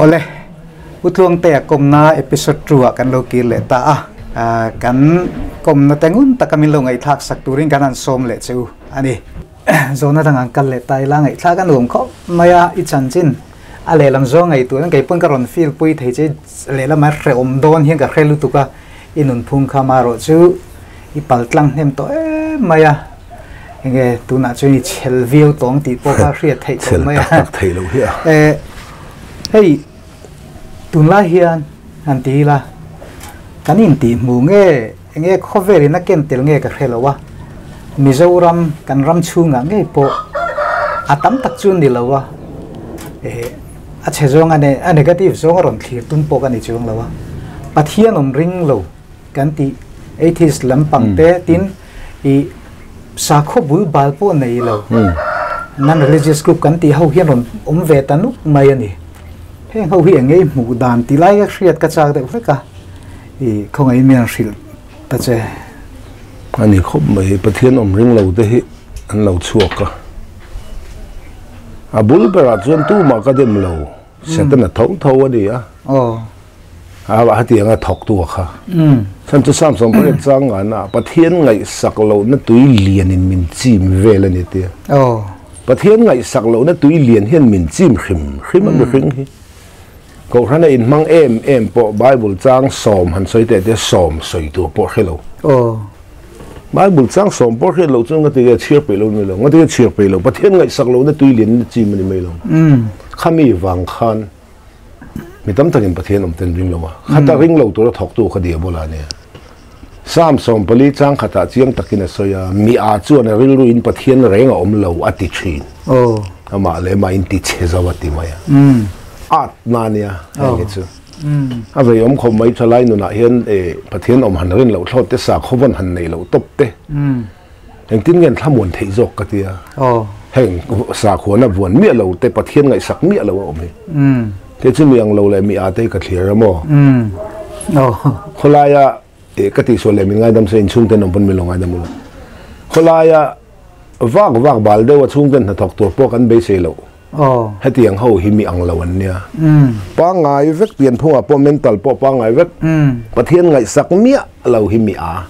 Awle, U Tluangtea kawmna episode two ah kan lo kir leh ta a, kan kawmna te ngun taka min lo ngaihthlak sak turin kan han sawm leh che u a ni. Zawhna dang an kal leh ta ila ngaihthlak a nuam khawp mai a, i chanchin a lehlam zawng ngaihtuah in keipawhin ka rawn feel pui thei che lehlam a hrehawm dawn hian ka hre lutuk a, i nunphung kha marawh chu i pal tlang hnem tawh em mai a, enge tunah chuan i chhel viau tawng tih pawh kha hriat theih tawh mai a. Chhel tak tak theih loh hi a. Eh, hei tunlai hian han ti ila kan intihhmuh nge enge khawvel in a ken tel nge ka hre lo a, Mizoram kan ram chhungah ngei pawh a tam tak chu ni lo a, eh a chhe zawng a a negative zawng a rawn thlir tum pawh ka ni chuang lo a, Pathian awm ring lo kan tih atheist lampang te tin i sakhaw bul bal pawh nei lo non religious group kan tih ho hian rawn awm ve ta nuk mai a ni. Heng ho hi eng nge i hmuh dan ti lai ka hriat ka chak deuh hlek a, i khawngaihin mi an hrilh ta che. A ni khawp mai, Pathian awm ring lo te hi an lo chhuak a, a bul berah chuan tumah ka dem lo, Setana tho tho a ni a. A hetianga thawktu a kha. Chhan chu Samson pariat chang ngana Pathian ngaihsak lohna tui lianin min chim vel a ni tia. Pathian ngaihsak lohna tui lian hian min chim hrim hrim a mihring hi. Kohhrana inhmang em em pawh Bible chang sawm han sawi teh te sawm sawi tur pawh hre lo. Bible chang sawm pawh hriat loh chuan ngati nge chhiar peih lo ni lo, ngati nge chhiar peih lo Pathian ngaihsak lohna tui lianin a chim a ni mai lo. Khami vang khan Mi tam takin Pathian awm ten ring lo a, khata ring lo tura thawktu kha Diabola a nia. Psalm 40 chang khatah chiang takin a sawi a, Mi a chuan a rilruin Pathian reng a awm lo a ti thin. Amah leh amah in ti chhe zo a ti mai a. At na nia heng hi chu. A vei awm khawp mai thalai nunah hian Pathian awm han rin loh thlawt te, sakhaw vawn han neih loh tawp te. Engtin nge an thlamuan theih zawk ka tia. Heng sakhuana vuan miah lo te Pathian ngaihsak miah lo a awm hi. Kei chu mi ang lo leh mi a te hi ka thlir a maw. Khawlaia ka tihsual leh min ngaidam se inchhungten awm pawn min lo ngaidam ula. Khawlaia vak vak bal deuh a chhungten hnathawk tur pawh kan beisei loh. Hetiang ho hi mi ang lo an nia. Pangngai vek pianphungah pawh mental pawh pangngai vek. Pathian ngaihsak miah lo hi mi a.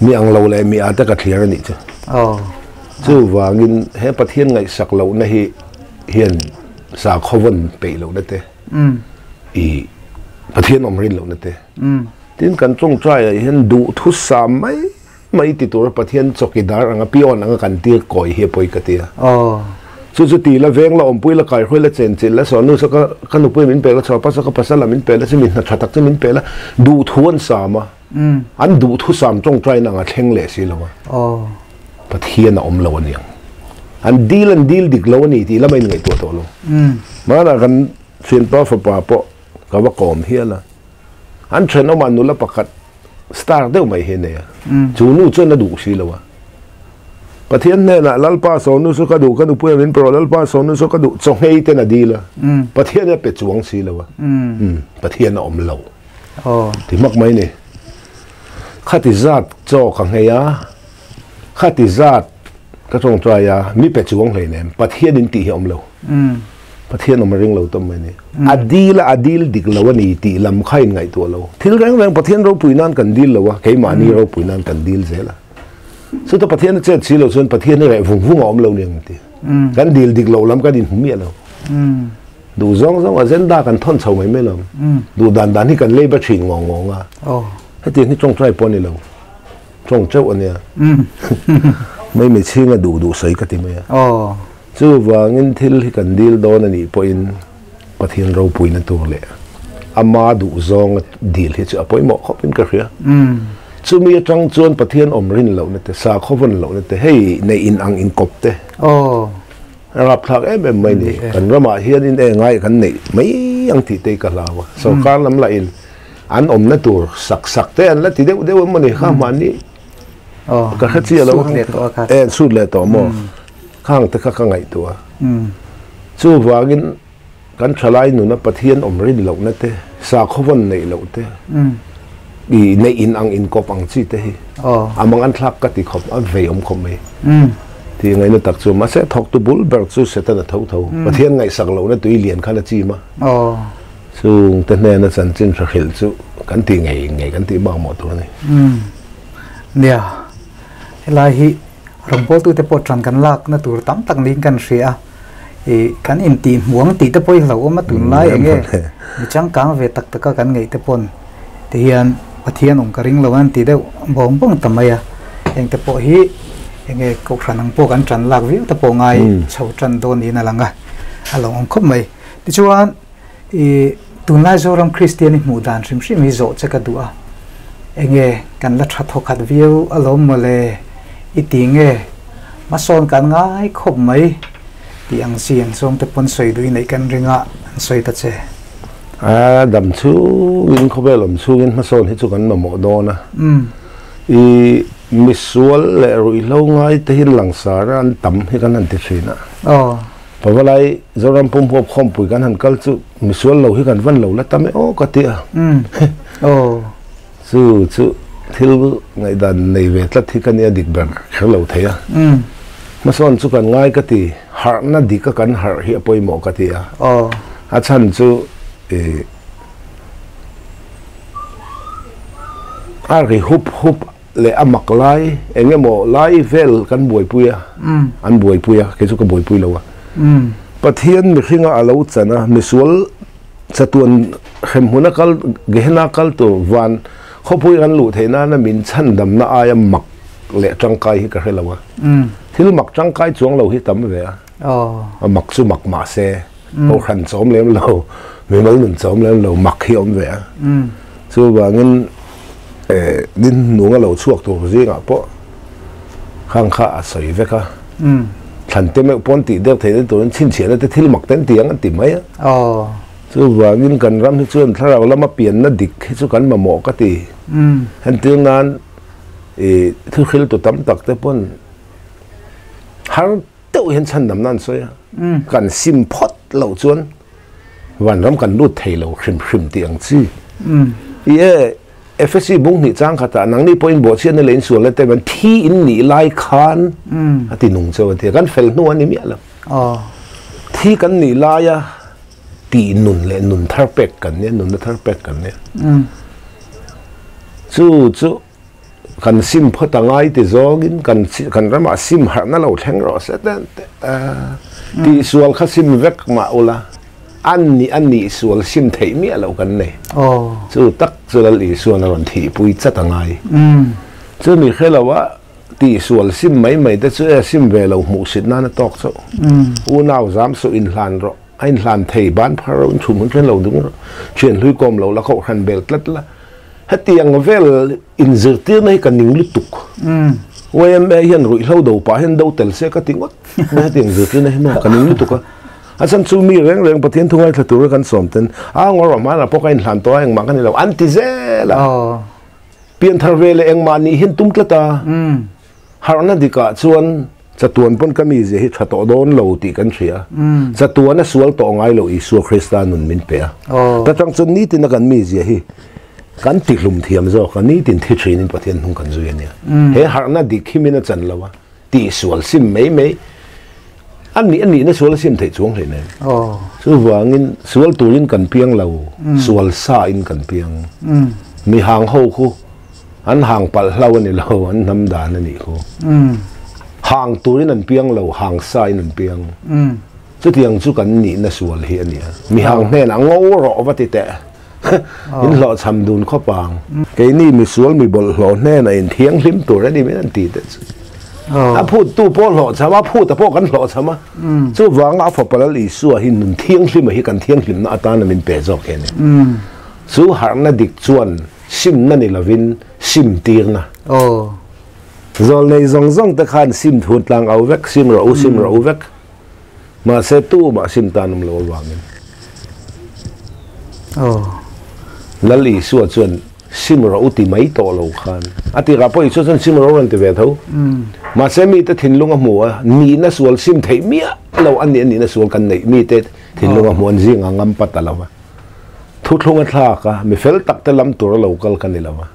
Mi ang lo leh mi a te ka thlir a nih chu. Chuvangin he Pathian ngaihsak lohna hi hian sakhaw vawn peih lohna te, i Pathian awm rin lohna te. Tin kan tawngtaiah hian duhthusam mai mai ti tura Pathian chawkidar anga peon anga kan tir kawi hi a pawi ka ti a. Chu chu ti la veng la awmpui la kaihruai la chenchilh la saw nu saw ka ka nupui min pe la chhuah pa saw ka pasal ah min pe la chumi hna tha tak chu min pe la duhthu an sam a. An duhthu sam tawngtaina anga thleng leh si lo a. Pathian a awm lo a niang. An dil an dil dik lo a ni tih lama inngaihtuah tawh lo. Hmanah kan thianpa fapa pawh ka va kawm hial a. An thenawmah nula pakhat star deuh mai hi a nei a. Chu nu chuan a duh si lo a. Pathian hnenah Lalpa saw nu chu ka duh, ka nupui a min pe rawh, Lalpa saw nu chu ka duh, chawngei ten a dil a. Pathian a pe chuang si lo a. Pathian a awm lo. Ti hmak mai ni. Khati zat chaw ka nghei a, khati zat ka tawngtai a, mi pe chuang hleinem, Pathian in tih hi a awm lo. Pathian awm a ring lo tawp mai ni. A dil a, a dil dik lo a ni tih lam kha in ngaihtuah lo. Thil reng reng Pathian ropui nan kan dil lo a, keimahni ropui nan kan dil zel a. Chuta Pathian a chet si lo chuan Pathian hi reh vung vung a awm lo ni ang ti. Kan dil dik lo lam kan inhmu miah lo. Duh zawng zawng agenda kan thawn chho mai mai lo. Duh dan dan hi kan lei ba thin ngawng ngawng a. Hetiang hi tawngtai pawh a ni lo. Tawng teuh a nia. Mai mi chhinga duh duh sawi ka ti mai a. Chuvangin thil hi kan dil dawn a nih pawhin Pathian ropuina tur leh ama duh zawnga dil hi chu a pawimawh khawpin ka hria. Chumi atang chuan Pathian awm rin lohna te, sakhaw vawn lohna te, hei neih in ang inkawp te a rapthlak em em mai ni. Kan ramah hian in engai kan neih mai ang tih te hi ka hlau a. Sorkar lam lahin an awmna tur sak sak te an la ti deuh deuh emaw ni kha mahni ka hre chiah lo e sut leh tawh maw khang te kha ka ngaihtuah a chuvangin kan thalai nuna Pathian awm rin lohna te sakhaw vawn neih loh te i neih in ang inkawp ang chi te hi amang an thlak ka ti khawp a vei awm khawp mai. Ti ngaihna tak chu mahse thawktu bul ber chu Setana tho tho Pathian ngaihsak lohna tui lian khan a chim a. Chung te hnena chanchin hra hrilh chu kan tih ngei ngei kan tih bak mawh tur a ni. Nia, helai hi rawngbawltute pawh tan kan lakna tur tam tak niin kan hria a, ih kan intih hmuang tih te pawh hi hlauhawm a tunlai eng nge mi changkang ve tak taka kan ngaih te pawn ti hian Pathian awm ka ring lo an ti deuh bawng bawng ta mai a, heng te pawh hi eng nge kohhran ang pawh kan tan lak viau te pawh ngai chho tan dawn niin a lang a, a lo awm khawp mai. Tichuan. I tunlai Zoram Kristian i hmuh dan hrim hrim hi zawh che ka duh a, enge kan la tha thawkhat viau alawm mawle i ti nge hmasawn kan ngai khawp mai tih ang chi an zawng te pawn sawi duh i neih kan ring a, an sawi ta che. A dam chhungin khawvel awm chhungin hmasawn hi chu kan mamawh dawn a, i misual leh ruihhlo ngai te hi langsar a an tam hi kan han ti thin a. Pavalai Zoram pum huap khawmpui kan han kal chu misual lo hi kan van lo la tam e aw ka ti a. Chu chu thil ngaihdan nei ve tlat hi ka nia dik ber kher lo thei a. Hmasawn chu kan ngai ka ti, harhna dik a kan harh hi a pawimawh ka ti a. A chhan chu a ri hup hup leh a mak lai eng emaw lai vel kan buaipui a, an buaipui a, kei chu ka buaipui lo a. Pathian mihringa a lo chan a, misual chatuan hremhmuna kal, Gehenna kal tur van khawpui kan luh theih nana min chhandamna aia mak leh tangkai hi ka hre lo a. Thil mak tangkai chuang lo hi tam ve a, a mak chu mak mah se, kohhran chawm lem lo, mimal nun chawm lem lo mak hi a awm ve a. Chuvangin din nung a lo chhuak tur zingah pawh khang kha a sawi vek a, thlan te meuh pawn tih deuh theih na turin chhinchhiahna te thil mak te an ti ang an ti mai a. Chuvangin kan ram hi chuan thlarau lama pianna dik hi chu kan mamawh ka ti. Entir nan thu hriltu tam tak te pawn har deuh hian chhandamna an sawi a, kan sim phawt loh chuan vanram kan lut thei lo hrim hrim tih ang chi. I e, Efesi bung hnih chang khatah nangni pawhin bawhchhiatna leh insualna te ban thi in nih lai khan a ti nung cheu a ti a, kan fel hnu a ni miah lo. Thi kan nih laia tih nun leh nun thar pek kan nia, nunna thar pek kan nia. Chu chu Kan sim phawt a ngai ti zawngin kan kan ramah sim harhna lo thleng rawh se te tihsual kha sim vek mah ula an nih a nihsual sim theih miah loh kan nei. Chu tak chu Lal Isuan a rawn thihpui chat a ngai. Chu mi hre lo a tihsual sim mai mai te chu e sim ve lo hmuhsit nan a tawk chauh. Unau zam suh inhlan rawh a inhlan thei ban phar ro in chhum hun then lo ding rawh thian hlui kawm lo la kohhran bel tlat la. Hetiang vel inzirtirna hi ka ning lutuk. YMA hian ruihhlo do pah hian do tel se ka ti ngawt mai hetiang zirtirna hi maw ka ning lutuk a. A chhan chu mi reng reng Pathian thu ngaithla tura kan sawm ten a ngawr hmanah pawh ka inhlan tawh a engmah ka ni lo an ti zel a. Pianthar ve leh engmah nih hian tum tlat a. Harhna dikah chuan chatuan pawn ka mizia hi tha tawh dawn lo tih kan hria. Chatuan a sual tawh ngai lo Isua Krista nun min pe a. Ta tang chuan nitin a kan mizia hi kan tihlum thiam zawk a, nitin thi thinin Pathian hnung kan zui a nia. He harhna dik hi min a chan lo a, tihsual sim mai mai a nih a nihna sual a sim theih chuang hlei nen. Chuvangin sual turin kan piang lo, sual sa in kan piang. Mi hang ho khu An hang palh hlo a ni lo, an hnam dan a nih khu. Hang turin an piang lo, hang sa in an piang. Chutiang chu kan nihna sual hi a ni a. Mi hang hnenah ngo rawh va ti teh. In hlawhchham dun khawp ang. Keini mi sual mi bawlhhlawh hnenah in thianghlim tur a ni min an ti teh chu. A phuttu pawh hlawhchham a, phuta pawh kan hlawhchham a. Chuvanga a fapa Lal Isua hi nun thianghlim a hi kan thianghlimna atana min pe zawk hi a ni. Chu harhna dik chuan Simna ni lovin sim tirna. Aw. Zawlnei zawng zawng te khan sim thun tlang au vek, sim rawh u, sim rawh u vek. Mahse tumah sim tan awm lo avangin. Aw. Lal Isua chuan sim rawh u ti mai tawh lo khan. A tirah pawh Isua chuan sim rawh u rawn ti ve tho. Mahse mite thinlung a hmu a, nihna sual sim theih miah lo a nih a nihna sual kan neih mite thinlung a hmu an zingah ngam pat a lo va. Thuthlung a thlak a, mi fel tak te lam tur a lo kal ka ni lo a.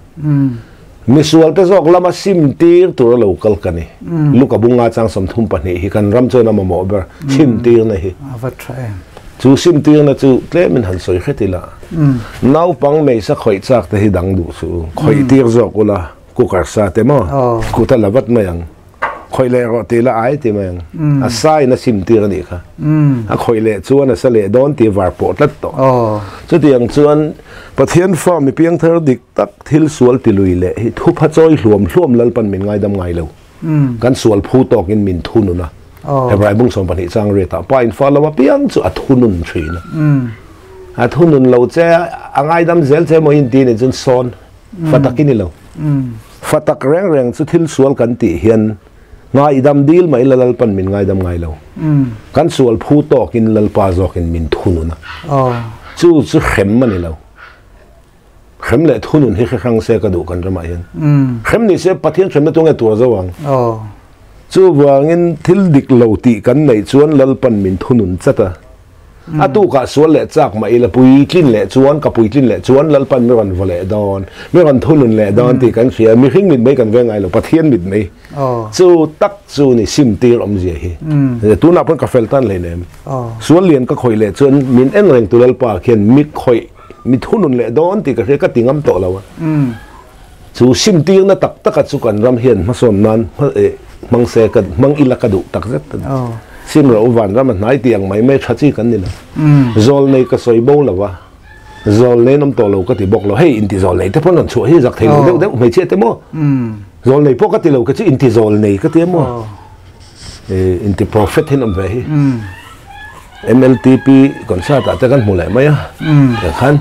Misual te zawk lama sim tir tura lo kal ka ni. Luka bunga chang 32 hi kan ram chuan a mamawh ber sim tirna hi. A va tha em. Chu sim tirna chu tlemin han sawi hret ila. Naupang meisa khawih chak te hi dang duh suh u. Khawih tir zawk ula cooker sa te maw kut a la vat mai ang. Khawih leh rawh tih la ai ti mai ang. A sa in a sim tir a nih kha. A khawih leh chuan a sa leh dawn tih var pawh tlat tawh. Chutiang chuan Pathian fa mi piangthar dik tak thil sual ti lui leh hi thupha chawi hluam hluam Lalpan min ngaidam ngai lo. Kan sual phu tawkin min thunun a. Hebrai bung 12 chang riatah pa in fa lo apiang chu a thunun thin a. A thunun lo che a ngaidam zel che maw in ti ni chuan sawn fa takin ni lo. Fa tak reng reng chu thil sual kan tih hian ngaidam dil mai la Lalpan min ngaidam ngai lo. Kan sual phu tawkin Lalpa zawkin min thunun a. Chu chu hrem a ni lo. Hrem leh thunun hi hre hrang se ka duh kan ramah hian. Hrem ni se Pathian hremna chu nge tur zo ang. Chu vangin thil dik lo tih kan neih chuan Lalpan min thunun chat a. A tukah sual leh chak mah ila puitlin leh chuan ka puitlin leh chuan Lalpan mi rawn vaw leh dawn, mi rawn thunun leh dawn tih kan hria. Mihring mit mai kan veng ngai lo, Pathian mit mai. Chu tak chu ni sim tir awmzia hi. Tunah pawn ka fel tan hleinem. Sual lian ka khawih leh chuan min en reng tu Lalpa khian mi khawih, mi thunun leh dawn tih ka hria, ka ti ngam tawh lo a. Chu sim tirna tak taka chu kan ram hian hmasawn nan hmang se ka hmang ila ka duh tak zet a ni. Sim ro van ram a hnai tih ang mai mai tha chi kan ni lo. Zawl nei ka sawi bo lo a, zawl nei an awm tawh lo ka ti bawk lo. Hei inti zawl nei te pawn rawn chhuah hi zak thei lo deuh deuh hmeichhia te maw? Zawl nei pawh ka ti lo ka chu inti zawl nei ka ti a maw? Inti prophet hi an awm ve hi. MLTP concert ah te kan hmu leh mai a. Khan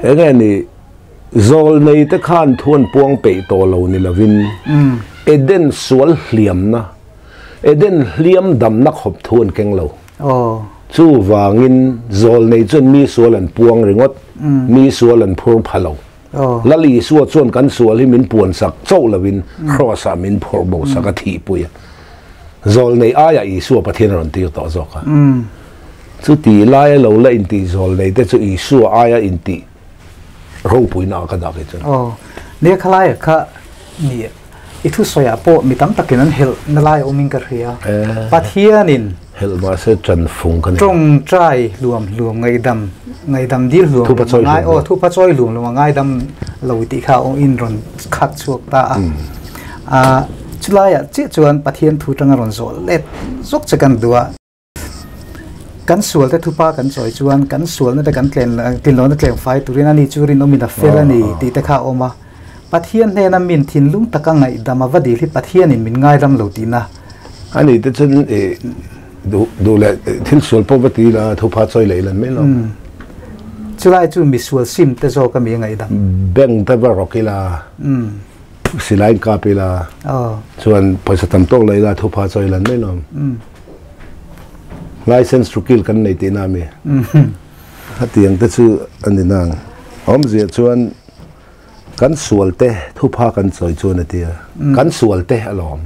Enge ni zawlnei te khan thu an puang peih tawh lo ni lovin Eden sual hliamna, Eden hliam damna khawp thu an keng lo. Chuvangin zawlnei chuan mi sual an puang ringawt, mi sual an phur pha lo. Lal Isua chuan kan sual hi min puan sak chauh lovin Kraws ah min phawrh bo sak a thihpui a. Zawlnei aiah Isua Pathian a rawn tir tawh zawk a. Chuti laia lo la intih zawl nei te chu Isua aia intih ropuina ah ka dah kei chuan. Aw, nia khalai kha ni i thusawiah pawh mi tam takin an helh na lai a awmin ka hria. Pathianin Helh mahse ṭan fung ka nei. Ṭawngṭai hluam hluam ngaihdam ngaihdam dil hluam Thupa chawi ngai hluam aw thupa chawi hluam hluam a ngaidam lo tih kha awm in rawn khak chhuak ta a. A chulaiah chiah chuan Pathian thu ṭanga rawn zawh let zawk che kan duh a. Kan sual te thupa kan chawi chuan kan sualna te kan tlen tlinlohna tleng fai turin ani chu rinawmin a fel a ni tih te kha a awm a. Pathian hnena min thinlung taka ngaihdam a va dil hi Pathianin min ngaidam lo tihna. Ani te chuan ih duh duh leh thil sual pawh va ti ila thupa chawi leh ila an mai lo. Chulai chu misual sim te zawk a mi a ngaihdam. Bank te va rawk ila. Silai in kap ila. Chuan pawisa tam tawk la ila thupa chawi ila an mai lo. License to kill kan nei tihna a mi. Hetiang te chu a ni nang. Awmzia chuan kan sual te thupha kan chawi chuan a tia. Kan sual te alawm.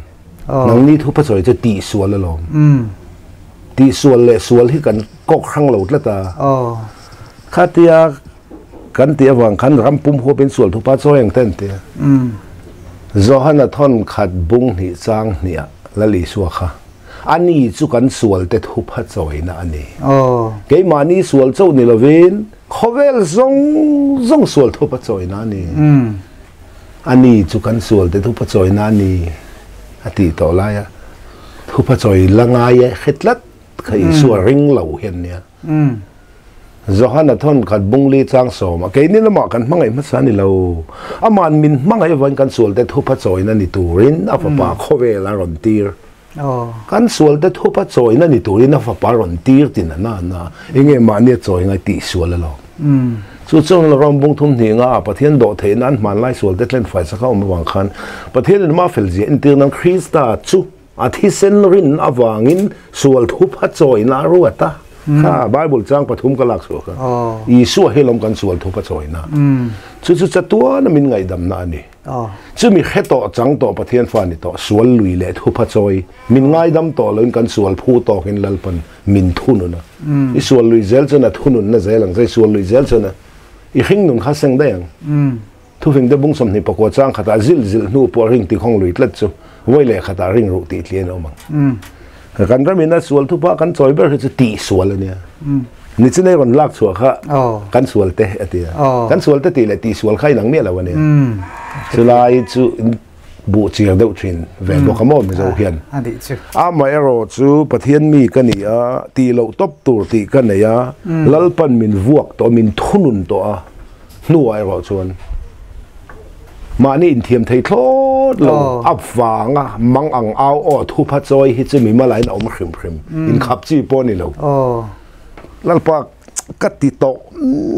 Nangni thupha chawi chu tih sual alawm. Tih sual leh sual hi kan kawk hrang lo tlat a. Khatia kan tih avang khan ram pum huapin sual thupha chawi ang te an tia. Johana thawn khat bung hnih chang hniah Lal Isua kha. Ani chu kan sualte thupha chawina a ni. Keimahni sual chauh ni lovin khawvel zawng zawng sual thupha chawina a ni. Ani chu kan sualte thupha chawina a ni a tih tawh laia thupha chawi la ngai e hre tlat kha Isua ring lo hian nia. Johana thawn khat bungli chang sawm a, keini lamah kan hmangaih hmasa a ni lo. Ama'n min hmangaih avangin kan sualte thupha chawina ni turin a fapa khawvel a rawn tir. Kan sualte thupha chawina ni turin a fapa a rawn tir tin a na na. Enge mahni a chawi ngai tih sual a lo. Chu chuan ram bung thum hnih nga ah Pathian dawh theih nan hmanlai sualte tlen fai chak a awm avang khan Pathianin ama fel zia entir nan Krista chu A thisen rin avangin sual thupha chawina a ruat a. Kha Bible chang pathum ka lak chhuah kha. Isua hi lawm kan sual thupha chawina. Chu chu chatuana min ngaihdamna a ni. Chumi hre tawh chang tawh Pathian fa ni tawh sual lui leh thupha chawi min ngaidam tawh loin kan sual phu tawkin Lalpan min thunun a. I sual lui zel chuan a thununna zel ang che, i sual lui zel chuan a i hringnun kha seng daih ang. Thufing te bung 24 chang khata zil zil hnu pawh ring ti khawng lui tlat chu vawi leh khatah ring ruh tih tlian a awm ang. Kan ramina sual thupa kan chawi ber hi chu tih sual a nia. Nichinai rawn lak chhuah kha kan sual te a ti a. Kan sual te tih leh tih sual kha inang miah lo a nia. Chulai chu buh chiar deuh thin ve bawk a maw Mizo hian. Amaherawh chu Pathian mi ka ni a, tih loh tawp tur tih ka nei a, Lalpan min vuak tawh a, min thunun tawh a, hnuah erawh chuan mahni inthiam thei thlawt lo a vanga mang ang au aw thupha chawi hi chu mimalain a awm hrim hrim inkhap chi pawh a ni lo. Lalpa ka ti tawh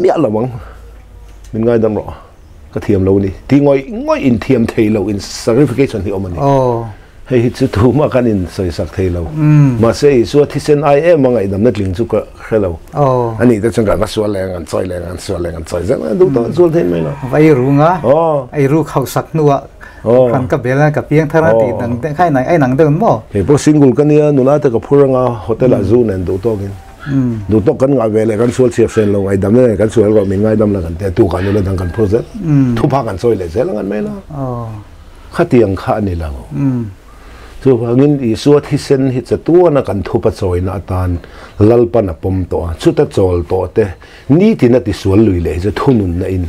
miah lo ang min ngaidam rawh ka thiam lo a ni ti ngawih ngawih inthiam thei lo in certification hi awm a ni. Hei hi chu tumah kan in sawisak thei lo. Mahse Isua thisen ai em a ngaihdamna tling chu ka hre lo. A nih te chuan kan va sual leh ang, an chawi leh ang, an sual leh ang, an chawi zel ang, duh tawh an sual thei mai lo. Va ei rung a, ei ruk hausak hnuah kan ka bel a, ka piang thar a tih dang te kha ai nang deuh maw? Kei pawh single ka nia, nula te ka phur anga hotel ah zu nen duh tawkin. Duh tawk kan ngah ve leh kan sual chhiar hren lo, ngaihdamna nen kan sual rawh min ngaidam la kan ti a, tukah nula dang kan phur zel. Thupha kan chawi leh zel ang an mai lo. Khatiang kha a ni lo. Chuvangin Isua thisen hi chatuana kan thupa chawina atan Lalpan a pawm tawh a, chuta chawl tawh te nitin a tisual lui leh hi chu thununna in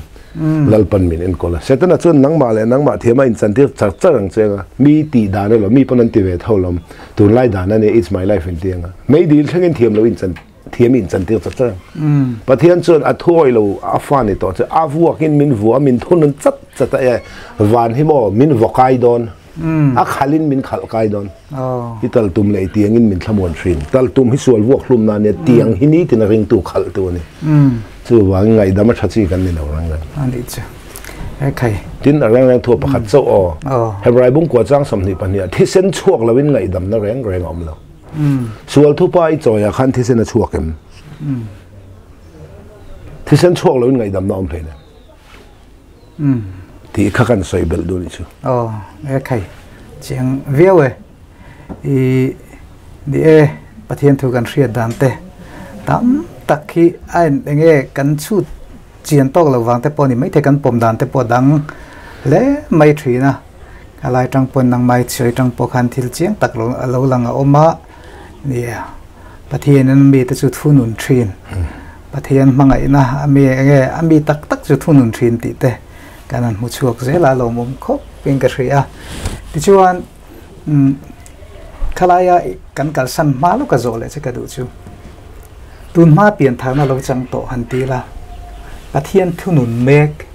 Lalpan min enkawl a. Setana chuan nangmah leh nangmah thiam a inchantir char char ang che anga, mi tih dan elo, mi pawn an ti ve tho lawm, tunlai dan a nia, it's my life in ti anga, meidil thlengin thiam lo inchan. Thiam in chantir chak chak. Pathian chuan a thuawi lo a fa ni tawh chu a vuakin min vua min thunun chat chat a e van hi maw min vaw kai dawn a khalin min khalh kai dawn hi tal tum leh tiangin min thlamuan thin tal tum hi sual vuak hlum na nia tiang hi nitin a ringtu khalh tu a ni chuvangin ngaihdam a tha chi kan ni lo reng reng. A nih chu e khai. Tin a reng reng thu pakhat chauh aw Hebrai bungkua chang 22 ah thisen chhuak loin ngaihdamna reng reng a awm lo. Sual thupa i chawiah khan thisen a chhuak em? Thisen chhuak loin ngaihdamna awm hlei nem. Tih kha kan sawi belh duh nih chu. Aw, e khai. Chiang viau e. I ni e Pathian thu kan hriat dan te tam tak hi a en enge kan chhut chian tawk lo vang te pawh ni maithei kan pawm dan te pawh dang hle mai thin a. A lai tang pawn nang mai chhiar tang pawh khan thil chiang tak lo a lo lang a awm a, nia Pathianin a mite chu thunun thin, Pathian hmangaihna a mi enge a mi tak tak chu thunun thin tih te kan han hmu chhuak zel a, a lawmawm khawp in ka hria a. Tichuan umm khalaia kan kalsan hma lawka zawh leh che ka duh chu tun hma pian tharna lo chang tawh han ti la, Pathian thunun mek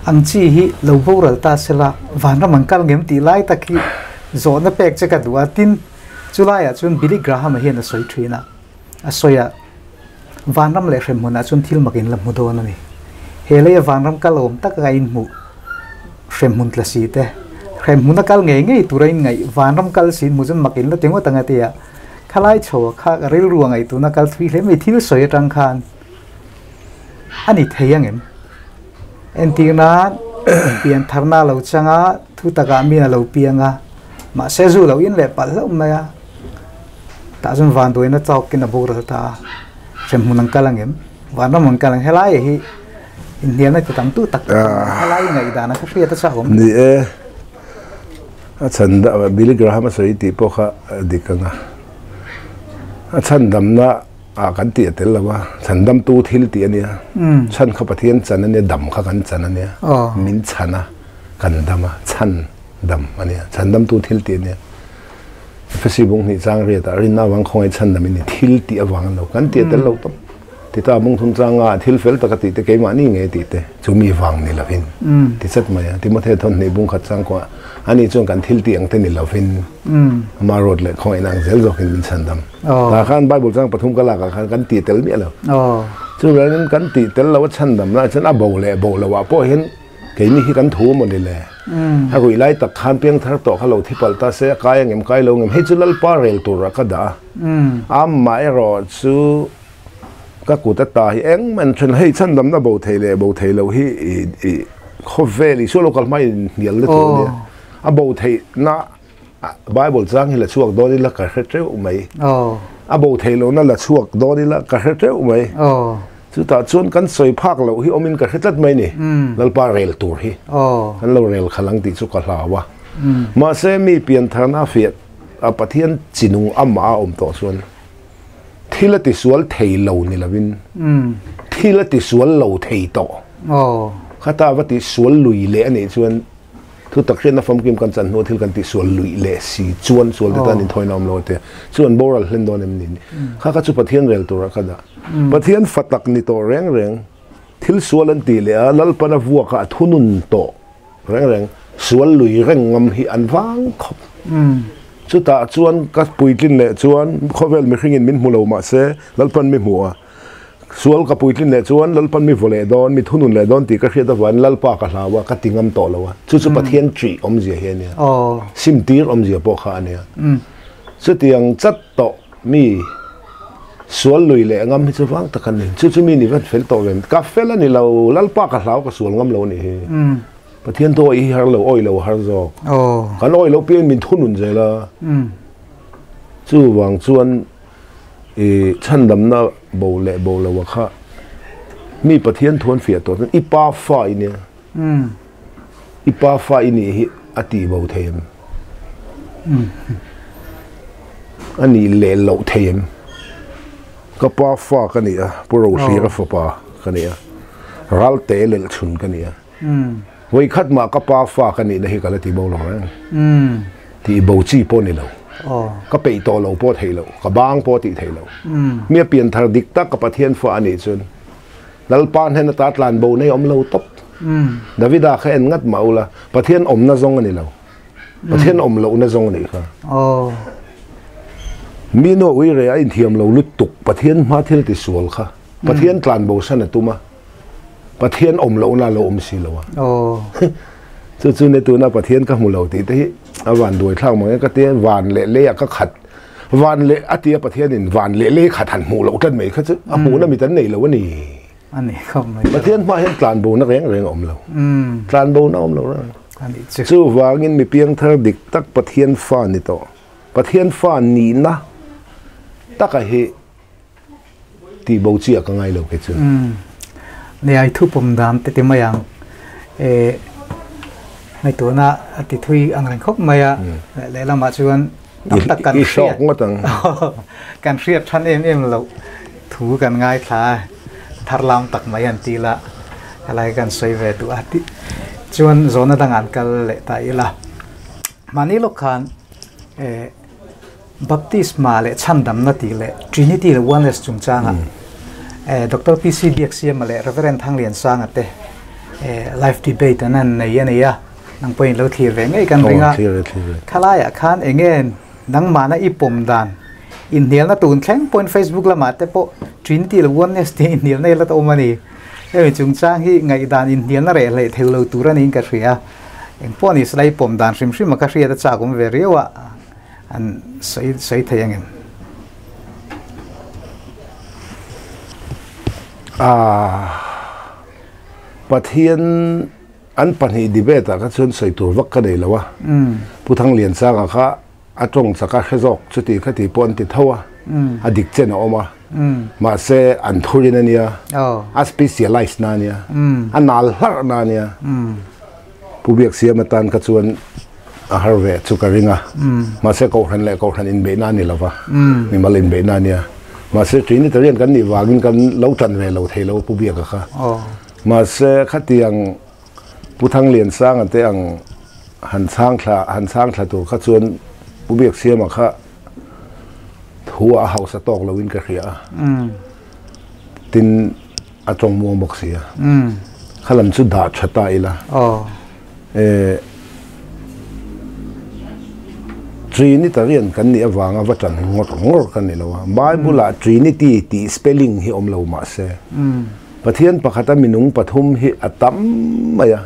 Ang chi hi lo boral ta sela vanram an kal ngem tih lai tak hi zawhna pek che ka duh a, tin chulaiah chuan Billy Graham-a hian a sawi thin a, a sawi a, vanram leh hremhmunah chuan thil mak in la hmu dawn a ni. He leia vanram kal awm tak a inhmuh hremhmun tla si te, hremhmuna kal ngei ngei tura inngaih vanram kal si inhmuh chuan mak in la ti ngawt ang a ti a, khalai chho a kha rilru a ngaih tuna kal thui hle mai thil sawi atang khan A ni thei ang em? Entir nan, pian tharna a lo chang a, thu takah mi a lo piang a, mahse zu lo in leh palh hlauh mai a, tah chuan vanduaina chaukin a boral ta a, hremhmun an kal ang em? Vanram an kal ang? Helai hi inhnialna ti tam tu tak tak a ni. Helai ngaihdan a ka hriat a chak awm. Ni e, a chhan Billy Graham a sawi tih pawh kha a dik ang a, a chhandamna Ah kan tih a tel lo a, chhandamtu thil tih a nia. Chhan kha Pathian chan a nia, dam kha kan chan a nia. Min chhan a, kan dam a, chhan dam a nia. Chhandamtu thil tih a nia. Efesi bung hnih chang riat ah rinna avang khawngaih chhandam in ni, thil tih avang a ni lo. Kan tih a tel lo tawp. Tita bung thum chang nga thil fel taka tih te keimahni nge tih te chu mi vang ni lovin ti chat mai a. Timothea thawn hnih bung khat chang kuah ani chuan kan thil tih ang te ni lovin ama road leh khawngaihna ang zel zawkin min chhandam. Tah khan Bible chang pathum ka lakah khan kan tih tel miah lo. Chuvangin kan tih tel lo a chhandam lai chuan a bo leh bo lo ah pawh hian keini hi kan thu amaw ni le. A ruih lai tak khan piangthar tawh kha lo thi palh ta se a kai angem kai lo angem hei chu Lalpa rel turah ka dah a. Amaherawh chu ka kut ata hi engmah an then hei chhandamna bo thei leh bo thei lo hi i khawvel Isua lo kal hma in hnial na tur a nia. A bo theih na Bible chang hi la chhuak dawn ila ka hre teuh mai. A bo thei lohna la chhuak dawn ila ka hre teuh mai. Chu tah chuan kan sawi phak loh hi awmin ka hre tlat mai ni. Lalpa rel tur hi kan lo rel khalh ang tih chu ka hlau a. Mahse mi piantharna fiah a Pathian chinung amah a awm tawh chuan thil a tisual thei lo ni lovin thil a tisual lo thei tawh. Khata va tisual lui leh a nih chuan Thu tak hriatna famkim kan chan hnuah thil kan tih sual luih leh si chuan sual te tan inthawina awm lo a tia. Chu an boral hlen dawn em ni? Kha kha chu Pathian rel turah ka dah. Pathian fa tak ni tawh reng reng thil sual an tih leh a Lalpana vuaka a thunun tawh reng reng sual lui reng ngam hi an vang khawp. Chutah chuan ka puitlin leh chuan khawvel mihringin min hmu lo mahse Lalpan mi hmu a. Sual ka puitlin leh chuan Lalpan mi vaw leh dawn, mi thunun leh dawn tih ka hriat avangin Lalpa ka hlau a, ka ti ngam tawh lo a. Chu chu Pathian ṭih awmzia hi a nia. Simtir awmzia pawh kha a nia. Chutiang chat tawh mi sual lui leh ngam hi chu vang tak a ni. Chu chu mi ni vat fel tawh ve. Ka fel a ni lo, Lalpa ka hlau, ka sual ngam lo a nih hi. Pathian thu awih hi har lo, awih lo a har zawk. Kan awih loh piangin min thunun zel a. Chuvang chuan. I chhandamna bo leh bo lo a kha mi Pathian thuan fiah tawh chuan i pa fa i nia. I pa fa i nih hi a tih bo thei em? A nih leh loh thei em? Ka pa fa ka ni a, Pu Rohlira fapa ka ni a, Ralte lelhchhun ka ni a. Vawikhat mah ka pa fa ka nihna hi ka la ti bo lo reng. Tih bo chi pawh ni lo. Ka peih tawh lo pawh theih lo. Ka bang pawh tih theih lo. Mi a pian thar dik tak ka Pathian fa a nih chuan Lalpa hnen ata tlan bo nei awm lo tawp. Davida kha en ngat mah ula Pathian awmna zawng a ni lo. Pathian awm lohna zawng a nih kha. Mi nu ui reh a inthiam lo lutuk Pathian hma thil ti sual kha. Pathian tlan bo san a tum a. Pathian awm lohna a lo awm si lo a. Chu chu ni tuna Pathian ka hmu lo tih te hi a van duai thlak mang e ka tia van leh lei ah ka khat van leh a tia Pathian in van leh lei khat han hmuh loh tlat mai kha chu a hmuhna mit an nei lo a ni. A ni khawp mai. Pathian hma hian tlan bo na reng reng a awm lo. Tlan bo na awm lo reng. Chuvangin mi piangthar dik tak Pathian fa ni tawh. Pathian fa nihna taka hi Tih bo chiah ka ngai lo kei chu. Nia i thupawm dan te ti mai ang. E ngaihtuahna a ti thui ang reng khawp mai a. Lehlamah chuan tam tak kan hriat ngawt ang. Kan hriat than em em loh thu kan ngaithla a, thar lam tak mai an ti la, helai kan sawi ve duh a tih chuan zawhna dangah an kal leh ta ila. Mahni lawk khan e. Baptisma leh chhandamna tih leh Trinity leh Oneness chungchanga Doctor PC Biaksiama leh Reverend Thangliansanga te live debate an han nei a ni a, nang pawhin lo thlir ve ngei kan ring a. Khalaiah khan eng nge nangmahna i pawm dan inhnialna tun thleng pawhin Facebook lamah te pawh Trinity leh Oneness tih inhnialna hi la ta awm a ni. Hemi chungchang hi ngaihdan inhnialna reh hleih thei lo tur a niin ka hria. Engpawh ni sela i pawm dan hrim hrim a ka hriat a chak awm ve riau a. An sawi sawi thei angem? Ah, Pathian an pahnih debate ah kha chuan sawi tur vak ka nei lo a. Pu Thangliansanga kha a tawng chak a hre zawk chuti kha tih pawh an ti tho a, a dik chen a awm a. Mahse an thurin a nia, a specialize na a nia, a nal hlarh na a nia. Pu Biaksiam atan kha chuan a har ve chu ka ring a, mahse Kohhran leh Kohhran inbeihna a ni lo va, mimal inbeihna a nia. Mahse Trinitarian kan nih vangin kan lo tan ve lo thei lo Pu Biaka kha. Mahse khatiang Pu Thangliansanga te ang han chhang thla han chhang thla tur kha chuan Pu Biaksiama kha thu a hausa tawk loin ka hria a. Tin a tawng muang bawk si a. Kha lam chu dah tha ta ila. Trinitarian kan nih avanga va tan ngawr ngawr kan ni lo a. Bible ah Trinity tih spelling hi awm lo mah se. Pathian pakhata minung pathum hi a tam mai a.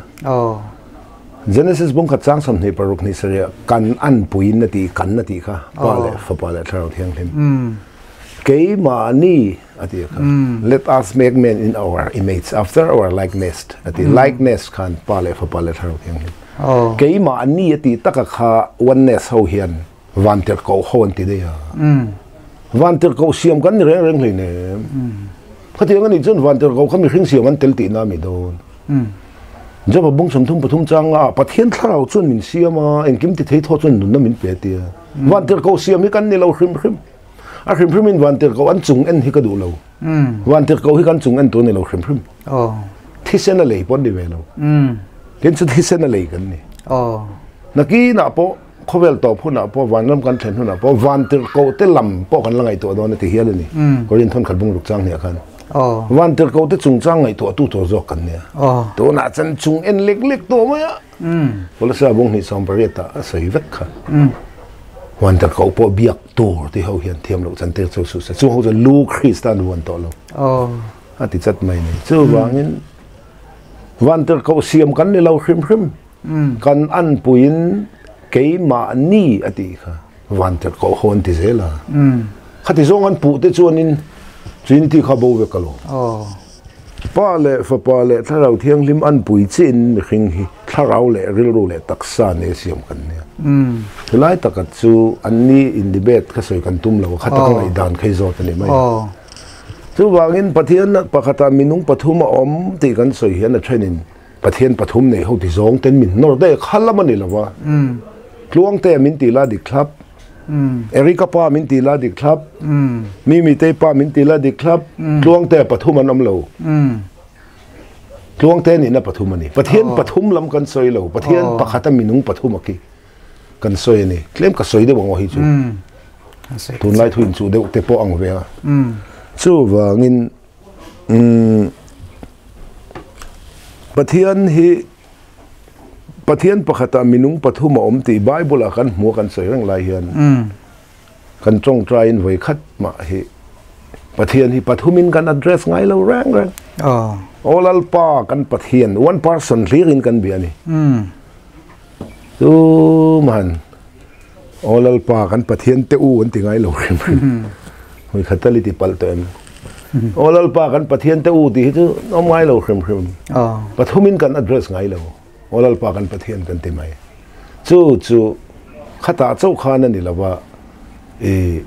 Genesis bung khat chang 26 ni sarih kan an puiin a tih kan a tih kha Pa leh Fapa leh Thlarau Thianghlim. Keimahni a ti kha. Let us make man in our image after our likeness a ti. Likeness khan Pa leh Fapa leh Thlarau Thianghlim. Keimahni a ti taka kha oneness ho hian vantirhkoh ho an ti daih a. Vantirhkoh siam kan ni reng reng hleinem. Khatiang anih chuan vantirhkoh kha mihring siam an tel tihna a mi dawn. Joba bung 33 changa Pathian thlarau chuan min siam a, engkim ti thei thaw chuan nunna min pe a ti a. Vantirhkoh siam hi kan ni lo hrim hrim. A hrim hrimin vantirhkoh an chung en hi ka duh lo. Vantirhkoh hi kan chung en tur ni lo hrim hrim. Thisen a lei pawh an ni ve lo. Tin chu thisen a lei kan ni. Nakinah pawh khawvel tawp hunah pawh vanram kan thlen hunah pawh vantirhkoh te lam pawh kan la ngaihtuah dawn a ti hial a ni. Korinthon khat bung ruk chang hniah khan. Vantirhkoh te chungchang ngaihtuah tu tur zawk kan nia. Tunah chuan chung en lek lek tawh mai a. Kolosea bung hnih 18 ah a sawi vek kha. Vantirhkoh pawh biak tur ti ho hian thiam loh chan tir chu suh se. Chung ho chuan lu Krista an vuan tawh lo. A ti chat mai ni. Chuvangin vantirhkoh siam kan ni lo hrim hrim. Kan anpuiin keimahni a tih kha vantirhkoh ho an ti zel a. Khati zawng an puh te chuanin Trinity kha bo vek alawm. Pa leh Fapa leh Thlarau Thianghlim anpui chiin mihring hi thlarau leh rilru leh taksa nei siam kan nia. Helai taka chu anni in debate kha sawi kan tum lo a, khata ka ngaihdan kha i zawt a ni mai a. Chuvangin Pathian pakhatah minung pathum a awm tih kan sawi hian a thenin Pathian pathum nei ho ti zawng ten min nawr daih a, kha lam a ni lo va. Tluangtea min ti la dik thlap, Erika pa min ti la dik thlap, Mimitei pa min ti la dik thlap, Tluangtea pathum an awm lo. Tluangtea nihna pathum a ni. Pathian pathum lam kan sawi lo, Pathian pakhata minung pathum a khi kan sawi a ni. Tlem ka sawi deuh ang aw hi chu. Tunlai thu inchuh deuh te pawh ang ve a. Chuvangin Umm Pathian hi Pathian pakhatah minung pathum a awm tih Bible ah kan hmu a kan sawi reng lai hian kan tawngtaiin vawi khat mah hi Pathian hi pathumin kan address ngai lo reng reng. Aw Lalpa kan Pathian one person hlirin kan bia a ni. Chu man Aw Lalpa kan Pathian te u an ti ngai lo hrim hrim. Hmui khat tal i ti palh tawh em? Aw Lalpa kan Pathian te u tih hi chu awm ngai lo hrim hrim. Pathumin kan address ngai lo. Aw Lalpa kan Pathian kan ti mai. Chu chu khatah chauh khan a ni lo va, i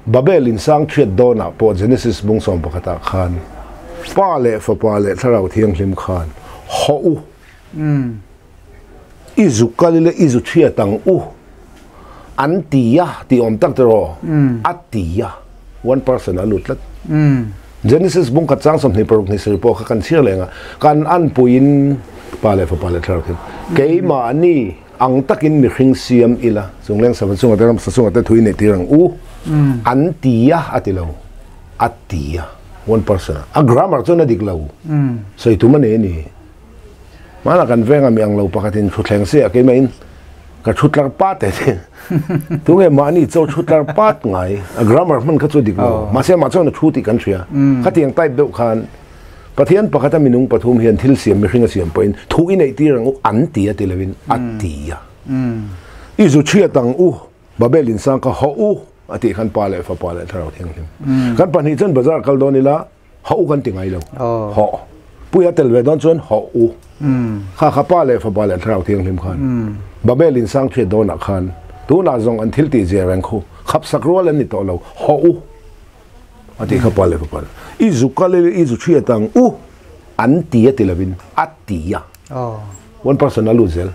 Babel insang thiat dawnah pawh Genesis bung 11 ah khan Pa leh Fapa leh Thlarau Thianghlim khan hawh u. I zu kal ila i zu chhiat ang u an ti a tih awm tak tiraw a ti a one person a lut tlat Genesis bung khat chang 26 ni sir pawh kha kan chhiar leng a kan anpuiin pa leh fapa leh thlarau thil keimahni ang takin mihring siam ila chungleng sava chunga te ramsa chunga te thui neih tir ang u an ti a a ti lo a ti a one person a grammar chuan a dik lo sawi tum a nei a ni. Hmanah kan venga mi ang lo pakhatin thutthleng se a keimahin ka thu tlar pat e ti. Tunge mahni chaw thu tlar pat ngai a grammar hman kha chu dik lo. Mahse amah chuan a thu tih kan hria. Khatiang type deuh khan Pathian pakhata minung pathum hian thil siam mihring a siam pawhin thu i neih tir ang u an ti a ti lovin a ti a. I zu chhiat ang u Babel insang kha hawh u a tih khan Pa leh Fapa leh Thlarau Thianghlim. Kan pahnih chuan bazar kal dawn ila Hawh u kan ti ngai lo. Hawh. Puia tel ve dawn chuan hawh u. Kha kha pa leh fapa leh thlarau thianghlim khan. Babel in sang thiat dawnah khan tunah zawng an thil tih zia reng khu khap sak rual an ni tawh lo. Hawh u. A tih kha pa leh fapa. I zu kal ila i zu thiat ang u an ti a ti lovin a ti a. One person a lut zel.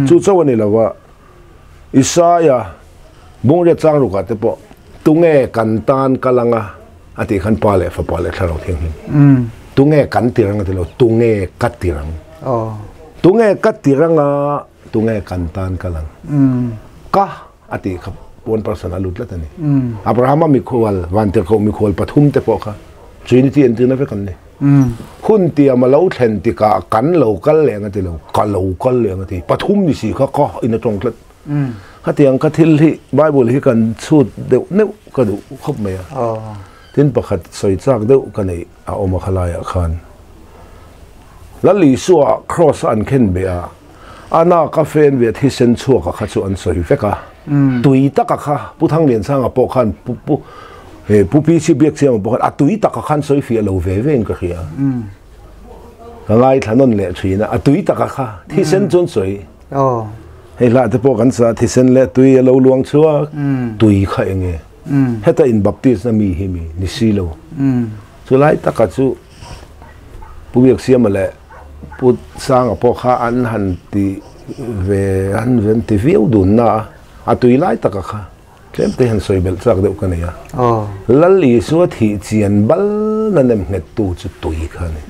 Chu chauh a ni lo va. Isaia Bungriat chang rukah te pawh tunge kan tan kal anga a tih khan Pa leh Fapa leh Thlarau Thianghlim. Tunge kan tir anga ti lo, tunge ka tir ang. Tunge ka tir anga tunge kan tan kal ang. Ka a tih kha one person a lut tlat a ni. Abrahama mikhual, Vantirhkoh mikhual pathum te pawh kha Trinity entirna vek an ni. Hun tiam a lo thlen tikah kan lo kal leh ang a ti lo, ka lo kal leh ang a ti. Pathum ni si kha ka in a tawng tlat. Khatiang ka thil hi Bible hi kan chhut deuh neuh ka duh khawp mai a. Tin pakhat sawi chak deuh ka neih a awm a khalaiah khan. Lal Isua cross a an khen beh a, a nak a fen ve thisen chhuak a kha chu an sawi vek a. Tui taka kha Pu Thangliansanga pawh khan Pu Pu Pu PC Biakchiama pawh khan a tui taka khan sawi fiah lo ve ve in ka hria. Ka ngaithla nawn leh thin a, a tui taka kha thisen chu an sawi. Hei hlah te pawh kan sa thisen leh tui a lo luang chhuak, tui kha eng nge? Heta in baptist na mi hi mi ni si lo. Chulai taka chu Pu Biaksiama leh Pu Sanga pawh kha an han ti ve an han ti viau dun na a, a tui lai taka kha tlem te han sawi belh chak deuh ka nei a. Lal Isua thih chian bal na nem nghet tu chu tui kha a ni.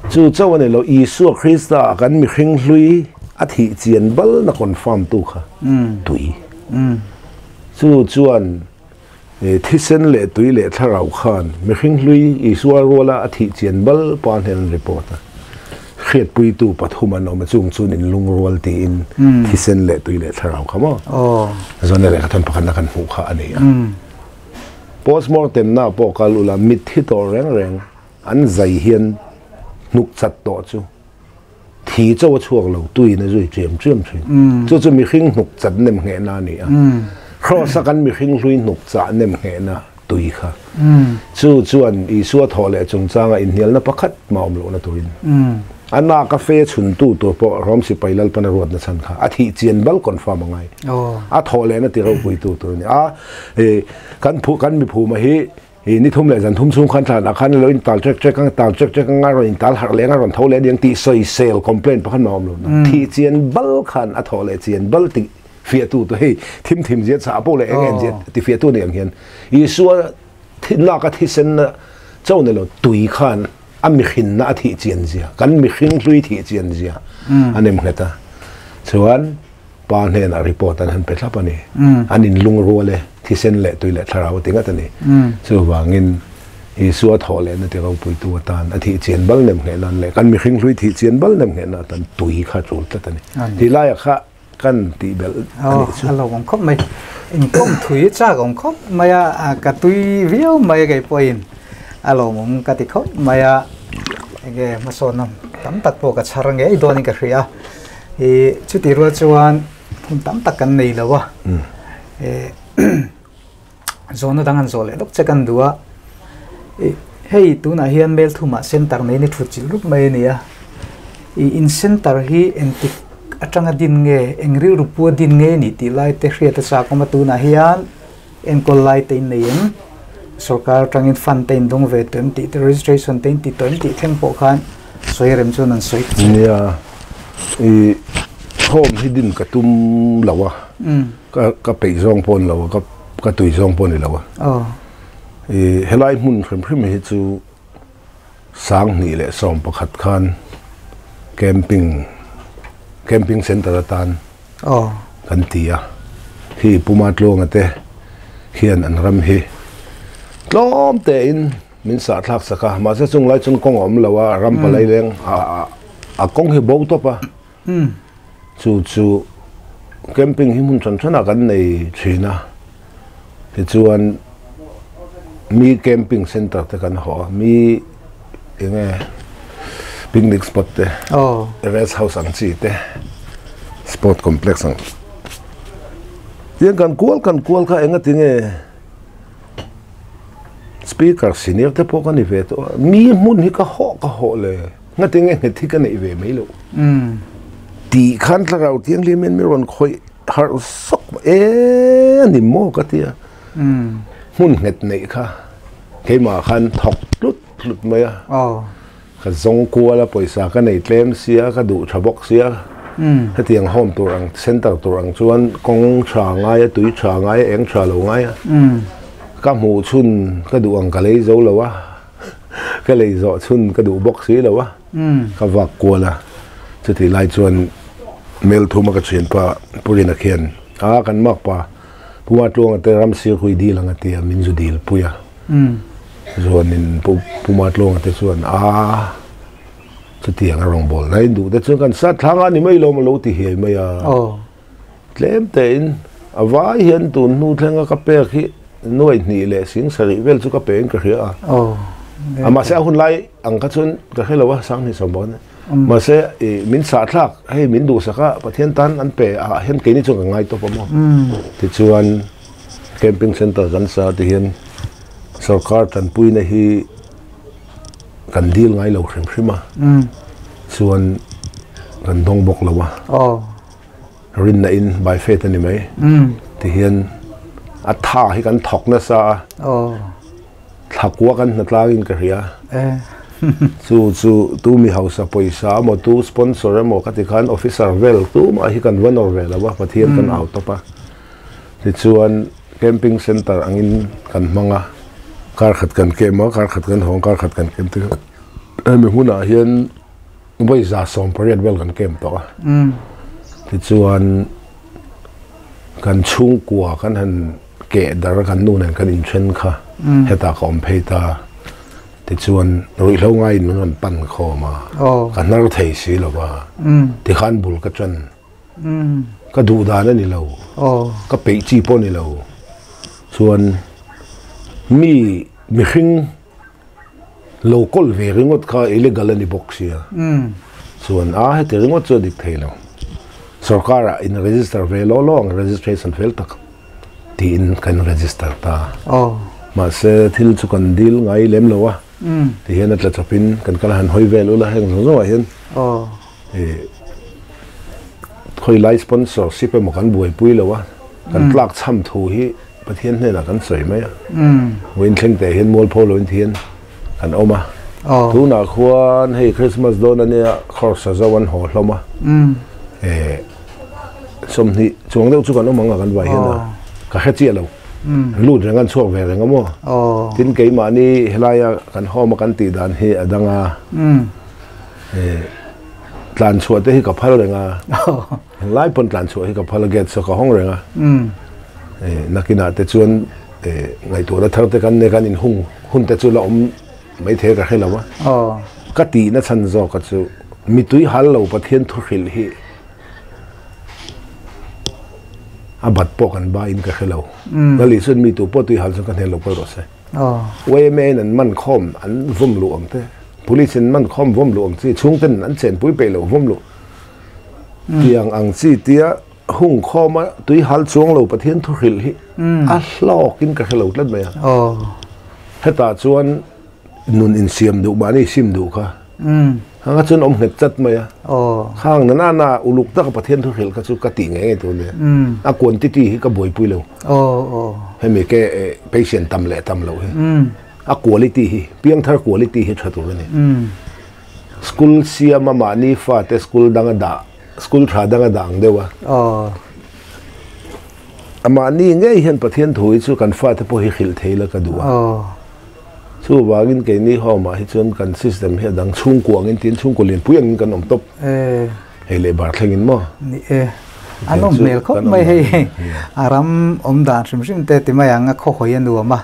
Chu chauh a ni lo, Isua Krista ah kan mihring hlui a thih chian bal na confirm tu kha tui. Chu chuan Thisen leh tui leh thlarau khan mihring hlui Isua ruala a thih chian bal pa hnen an report a. Hriatpuitu pathum an awm a, chung chuan in lungrual tiin thisen leh tui leh thlarau kha maw? Zawhna lehkha thawn pakhatna kan hmuh kha a ni a. Postmortem na pawh kal ula mitthi tawh reng reng an zai hian hnuk chat tawh chu thi cho a chhuak lo tuin a zui chiam chiam thin. Chu chu mihring hnuk chat nem nghehna a ni a. Kraws a kan mihring hlui hnuk chah nem nghehna tui kha. Chu chuan Isua thawh leh chungchanga inhnialna pakhat mah awm lohna turin a nak a fe chhuntu tur pawh Rom sipai Lalpan a ruatna chhan kha a thih chian bal confirm a ngai. A thawh lehna ti ropuitu tur a ni a. Kan phu kan miphuma hi I ni thum leh zan thum chhung khan thlanah khan lo in tal trek trek ang tal trek trek anga rawn in tal harh leng a rawn tho leh aniang tih sawi sel complaint pakhat mah awm lo na. Thih chian bal khan a thawh leh chian bal tih fiahtu tu hei thim thim zia chah pawh leh eng eng zia ti fiahtu ni ang hian Isua lak a thisen na cho ni lo tui khan a mihrinna a thih chian zia kan mihring hlui thih chian zia a nem nghet a. Chuan Pa hnenah report an han pe thlap a ni. An inlungrual e, thisen leh tui leh thlarau a ti ngat a ni. Chuvangin Isua thawh lehna ti ropuitu atan a thih chian bal nem ngheh nan leh kan mihring hlui thih chian bal nem ngheh nan atan tui kha a tul tlat a ni. Ti laiah kha kan tih belh a nih chu. A lo awm khawp mai. Inkawm thui chak awm khawp mai a, ka tui viau mai kei pawhin a lawmawm ka ti khawp mai a. Enge hmasawnna tam tak pawh ka chhar ngei dawnin ka hria. I chutih rual chuan hun tam tak kan nei lo a, zawhna dang an zawh leh lawk che kan duh a, i hei tunah hian mel thumah center nei ni thut chilh rup mai a ni a, i in center hi engtik atanga din nge eng rilru pua din nge ni tih lai te hriat a chak awm a tunah hian enkawl lai te in nei em sorkar atangin fund te in dawng ve tawh em tih te registration te in ti tawh em tih thleng pawh khan sawi rem chuan an sawi ta. Nia, i home hi din ka tum lo a, ka ka peih zawng pawh ni lo a, ka ka tui zawng pawh ni lo a. I helai hmun hrim hrim hi chu 2011 khan camping camping center atan kan ti a, khi Puma Tluanga te hian an ram hi tlawm tein min sah thlak sak a, mahse chung lai chuan kawng a awm lo a, ram palai leng a kawng hi bo tawp a, chu chu camping hi hmun hran hranah kan nei thin a, tichuan mi camping center te kan hawh a, mi eng nge picnic spot te, rest house ang chi te, sport complex ang tiang kan kual kan kual kha enga tinge speaker senior te pawh ka ni ve tawh a, mi hmun hi ka hawh ka hawh le. Ngati nge nghet hi ka neih ve mai loh tih khan thlarau thianghlim hian mi rawn khawih harh sawk e a ni maw ka ti a, hmun nghet neih kha keimah khan thawk tlut tlut mai a, ka zawng kual a pawisa ka nei tlem sia ka duh tha bawk sia hetiang home tur ang center tur ang chuan kawng tha ngai a tui tha ngai a eng tha lo ngai a ka hmuh chhun ka duh ang ka lei zo lo a. Ka lei zawh chhun ka duh bawk si lo a, ka vak kual a, chutih lai chuan Melthuma ka thianpa Purina khian a kan mak pa Puma Tluanga te ram sir hui dil ang a ti a, min zu dil pui a, chuanin Puma Tluanga te chuan a chutiang a rawngbawlna in duh te chuan kan sat thlang a ni mai lo maw lo ti hiai mai a. Tlem tein a vai hian tun hnu thlenga ka pek hi nuai hnih leh sing sarih vel chu ka pe in ka hria a. A mahse a hun lai ang kha chuan ka hre lo a, sang hnih sawm bawk a. Mahse i min sah thlak hei min duhsak a Pathian tan an pe ah hian keini chuan ka ngai tawp a maw. Tichuan camping center kan sa ti hian sorkar tanpuina hi kan dil ngai lo hrim hrim a. Chuan kan dawng bawk lo a. Rinna in by faith a ni mai. Ti hian a tha hi kan thawk nasa a. Thla kua kan hnatlangin ka hria. Chu chu tu mi hausa pawisa emaw tu sponsor emaw ka ti khan officer vel tumah hi kan va nawr ve lo a, Pathian kan au tawp a. Tichuan camping centre angin kan hmang a, kar khat kan kem a, kar khat kan hawng, kar khat kan kem te kha hemi hunah hian vawi 180 vel kan kem tawh a. Tichuan kan chhungkua kan han Keh dar kan nu nen kan inthen kha hetah ka awm phei ta. Tichuan ruihhlo ngaiin min rawn pan khawm a, ka hnar thei si lo va, tikhan bul ka tan. Ka duh dan a ni lo, ka peih chi pawh a ni lo. Chuan mi mihring lo kawl ve ringawt kha illegal a ni bawk sia. Chuan a heti ringawt chu a dik thei lo. Sorkar ah in register ve law law ang registration fel tak tiin kan register ta. Mahse thil chu kan dil ngai lem lo a. Ti hian a tla chawpin kan kal a han hawi vel ula heng zawng zawngah hian khawi lai sponsorship emaw kan buaipui lo a. Kan tlak chham thu hi Pathian hnenah kan sawi mai a. Vawiin thleng teh hian mualpho loin thian kan awm a. Tunah khuan hei Christmas dawn ania khawrsa zo an haw hlawm a. 20 chuang deuh chu kan awm ang a kan vai hian a. Ka hre chiah lo. Lut reng an chhuak ve reng a maw. Tin keimahni helaia kan home a kan tih dan hi a dang a. Tlan chhuah te hi ka phal reng a. Englai pawn tlan chhuah hi ka phal a gate saw ka hawng reng a. Nakinah te chuan ngaihtuahna thar te kan nei kan inhung hun te chu la awm maithei ka hre lo a. Ka tihna chhan zawka chu mitui hal lo Pathian thu hrilh hi a bat pawh kan ba in ka hre lo. Lali chuan mi tu pawh tui hal chuan ka hnen lo kal rawh se. YMA in an man khawm an vawm luh ang te, Police in man khawm vawm luh ang chi, chhungten an chenpui peih lo vawm luh tiang ang chi tia hung khawma tui hal chuang lo Pathian thu hrilh hi a hlawkin ka hre lo tlat mai a. Hetah chuan nun insiam duh mahni sim duh kha hanga chuan awm nghet chat mai a. Khang na na na uluk taka Pathian thu hrilh kha chu ka tih ngei ngei tur nia. A quantity hi ka buaipui lo. Hemi ke patient tam leh tam loh hi. A quality hi piangthar quality hi tha tur a ni. School siama mahni fate school danga dah, school tha danga dah ang deuh a. A mahni ngei hian Pathian thu hi chu kan fate pawh hi hrilh thei la ka duh a. Chuvangin keini home ah hi chuan kan system hi a dang chhungkua angin tiin chhungkua lianpui angin kan awm tawp. Hei leh bar thlengin maw? Ni e. A nawm hmel khawp mai hei. A ram awm dan hrim hrim te ti mai ang a khawhawi a nuam a.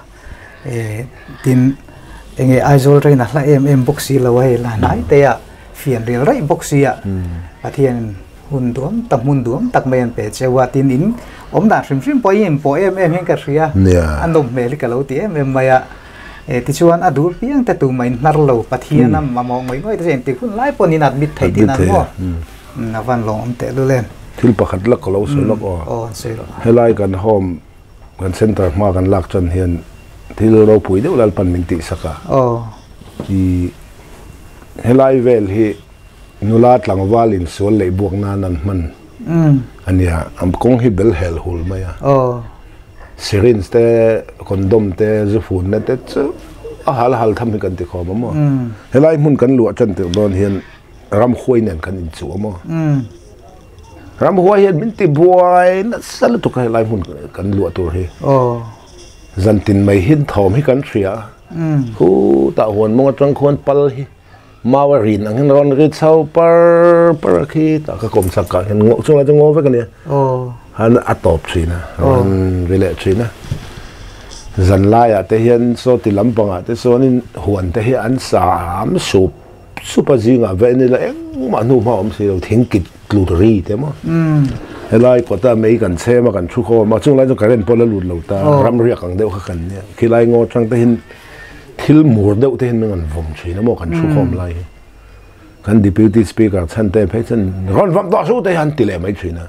Tin, enge Aizawl train a hla em em bawk si lo a hei la hnai te ah fian ril raih bawk si a Pathian hun duam tak hmun duam tak mai an pe cheu a tin in awm dan hrim hrim pawh i inpawh em em hian ka hria a nawm hmel hi ka lo ti em em mai a tichuan a dur piang te tumah in hnar lo Pathian a mamawh ngawih ngawih te chu engtik hun lai pawhin in admit thei tih nan maw a van lawng awm tehlul em. Thil pakhat lak ka lo sawi lawk aw. Helai kan home Kan center hma kan lak chuan hian thil ropui deuh Lalpan min tihsak a. I helai vel hi nula tlangval insual leh buak nan an hman a nia. An kawng hi bel hel hul mai a. Syringe te, condom te, zu funna te chu a hal hal tham hi kan ti khawm a maw. Helai hmun kan luah tan tirh dawn hian ramhuai nen kan inchuh a maw. Ramhuai hian min ti buai nasa lutuk a helai hmun kan luah tur hi. Zantin mai hi thawm hi kan hria a. Khutah huan mawng atang khuan pal hi mau a rin ang hian rawn ri chho par par a khi tah ka kawm chak ah hian ngaw chungah chuan ngaw vek a nia. Han a tawp thin a, rawn ri leh thin a. Zan laiah te hian saw ti lampangah te chuanin huan te hi an sam sup Supa zingah ve nila engmah hnu hma awm si lo thing kit tlut ri te maw. Helai kawta mei kan chhem a kan thu khawm a chung lai chu current pawh la lut lo ta ram riak ang deuh kha kan nia khilai ngaw tang te hin thil mur deuh te hin min rawn vawm thin a maw kan thu khawm lai hi kan deputy speaker chhan te phei chuan rawn vawm tawh su te hi an ti leh mai thin a